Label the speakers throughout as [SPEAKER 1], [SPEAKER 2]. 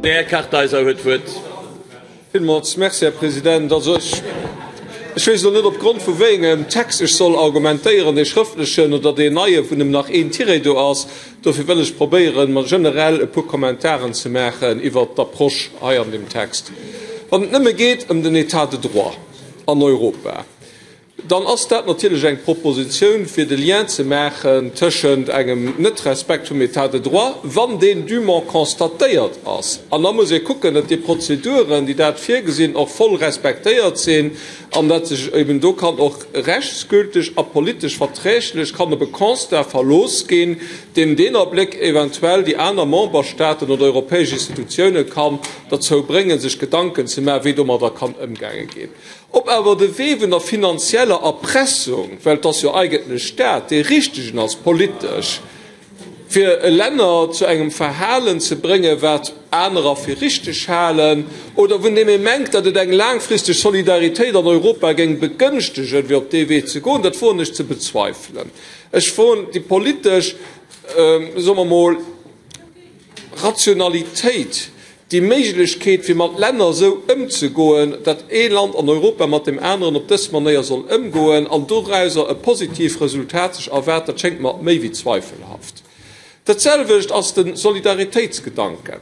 [SPEAKER 1] Den Här Kartheiser huet d'Wuert.
[SPEAKER 2] Villmools Merci, Här President. Also ech, ech weess elo net, opgrond vu wéi engem Text ech soll argumentéieren, dee schrëftlechen oder deen neien, vun dem nach een Tiret do ass. Dofir wëll ech probéieren, mer generell e puer Kommentaren ze maachen iwwert d'Approche hei an deem Text. Wann et nëmme geet ëm den État de droit an Europa, dann ass dat natierlech eng Propositioun, fir de Lien ze maachen tëschent engem Net-Respekt vum État de droit, wann deen dûment constatéiert ass, an da muss ee kucken, datt déi Prozeduren, déi dat virgesinn, och voll respektéiert sinn an datt sech eben do kann och rechtsgülteg a politesch verträglech kann op e Constat verlooss ginn, deen deen Abléck eventuell déi aner Memberstaaten oder europäesch Institutiounen kann derzou bréngen, sech Gedanken ze maachen, wéi domadder kann ëmgaange ginn. Ob awer de Wee vun der finanzieller Erpressung, well et ass jo eigentlech dat, dee richtegen ass politesch, fir Länner zu engem Verhalen ze bréngen, wat anerer fir richteg halen oder vun deem ee mengt, datt et eng laangfristeg Solidaritéit an Europa géing begënschtegen, fir op dee Wee ze goen, dat woen ech ze bezweifelen. Ech woen déi politesch, soe mer mol, Rationalitéit, déi Méiglechkeet, fir mat Länner esou ëmzegoen, datt ee Land an Europa mat deem aneren op dës Manéier soll ëmgoen an dorauser e positiv Resultat sech erwaart, dat schéngt mer méi wéi zweifelhaft. Datselwecht ass de Solidaritéitsgedanken.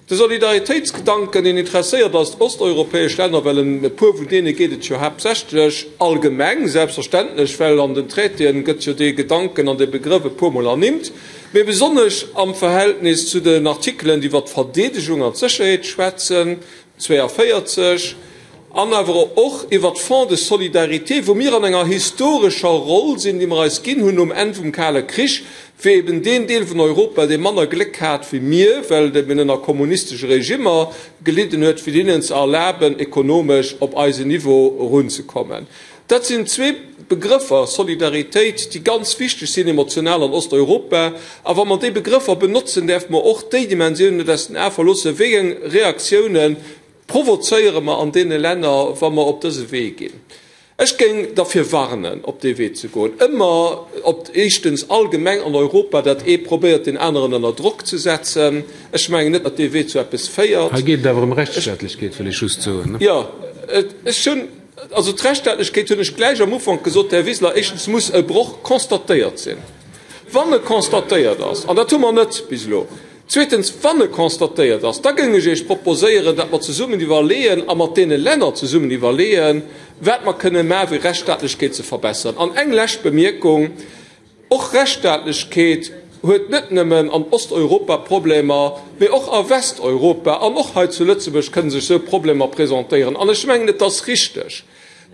[SPEAKER 2] De Solidaritéitsgedanken, deen interesséiert eis d'osteuropäesch Länner, well ëm e puer vun deene geet et jo haaptsächlech, allgemeng selbstverständlech, well an den Traitéen gëtt jo dee Gedanken an dee Begrëff e puermol ernimmt, Mee besonnesch am Verhältnis zu den Artikelen, déi iwwer d'Verdeedegung an d'Sécherheet schwätzen, 42, an awer och iwwer d'Fonds de solidarité, wou mir an enger historescher Roll sinn, déi mer eis ginn hunn nom Enn vum Kale Krich, fir eben deen Deel vun Europa, dee manner Gléck hat wéi mir, well et eben ënner kommunistesche Regimmer gelidden huet, fir hinnen ze erlaben, ekonomesch op eisen Niveau erunzekommen. Dat sinn zwee Begrëffer, Solidaritéit, déi ganz wichteg sinn emotional an Osteuropa. A wa mer déi Begrëffer benotzen, däerfe mer och déi Dimensioun net aus den Ae verloossen, wéi eng Reaktioune provozéiere mer an deene Länner, wa mer op dëse Wee ginn. Ech géing derfir warnen, op dee Wee ze goen, ëmmer op éischtens allgemeng an Europa, datt ee probéiert, deen aneren ënner Drock ze setzen. Ech mengen net, datt dee Wee zu eppes féiert.
[SPEAKER 3] Hei geet et awer ëm Rechtsstaatlechkeet, wëll ech just soen.
[SPEAKER 2] Jo, ech hunn. Also d'Rechtsstaatlechkeet hunn ech gläich am Ufank gesot, Här Wiseler, éischtens muss e Broch constatéiert sinn. Wann e constatéiert ass, an dat hu mer net bis elo, zweetens, wann e constatéiert ass, da géing ech Iech proposéieren, datt mer zesummen iwwerleeën a mat deene Länner zesummen iwwerleeën, wat mer kënne maachen, fir Rechtsstaatlechkeet ze verbessern. An eng lescht Bemierkung, Och Rechtsstaatlechkeet huet net nëmmen an Osteuropa Problemer, mee och a Westeuropa an och hei zu Lëtzebuerg kënne sech esou Problemer presentéieren. An ech mengen, et ass richteg,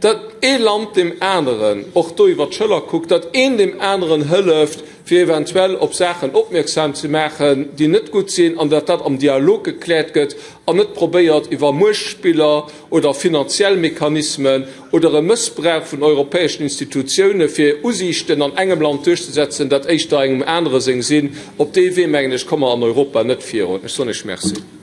[SPEAKER 2] datt ee Land deem aneren och do iwwer d'Schëller kuckt, datt een deem aneren hëlleft, fir eventuell op Saachen opmierksam ze maachen, déi net gutt sinn, an datt dat am Dialog gekläert gëtt an net probéiert iwwer Muechtspiller oder finanziell Mechanismen oder e Mëssbrauch vun europäeschen Institutioune fir Usiichten an engem Land duerchzesetzen, dat éischter engem anere seng sinn. Op dee Wee, mengen ech, komme mer an Europa net virun. Ech soen Iech Merci.